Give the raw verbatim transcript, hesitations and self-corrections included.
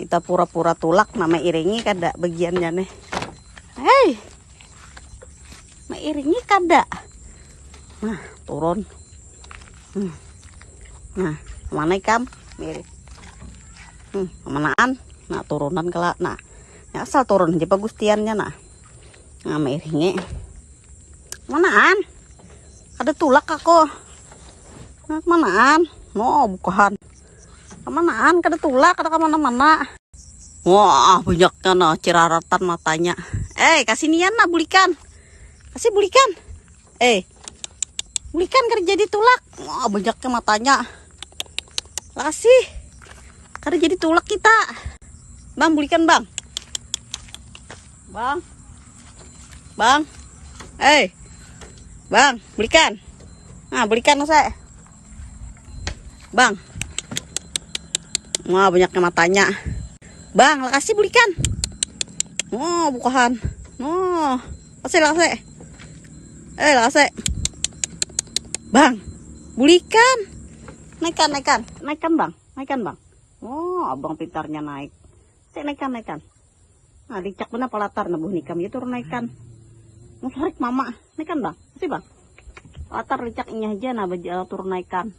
Kita pura-pura tulak, nah, mairingi kada bagiannya nih. Hei, mairingi kada. Nah, turun. Hmm. Nah, mana ikam? Miring. Hmm, manaan. Nah, turunan kala. Nah, ya, asal turun aja pagustiannya, nah. Nah, mairingi. Manaan? Ada tulak aku. Nah, manaan? No, bukahan. Manaan kada tulak, kada kemana-mana. Wah, banyaknya nah, ciraratan matanya. Eh, kasih nian nah bulikan. Kasih bulikan. Eh, bulikan kada jadi tulak. Wah, banyaknya matanya. Kasih. Kada jadi tulak kita. Bang, bulikan, Bang. Bang. Bang. Eh. Bang, bulikan. Nah, bulikan saya. Bang. Wah, banyaknya matanya. Bang, lakasi bulikan. Oh, bukahan. Oh, lakasi, lakasi. Eh, lakasi. Bang, bulikan. Naikan, naikan. Naikan, Bang. Naikan, Bang. Oh, abang pintarnya naik. Sik, naikan, naikan. Nah, licak benar palatar nah buh nikam. Ya, turun naikan. Musarik mama. Naikan, Bang. Sih, Bang. Palatar licak inya aja nah, baja turun naikan.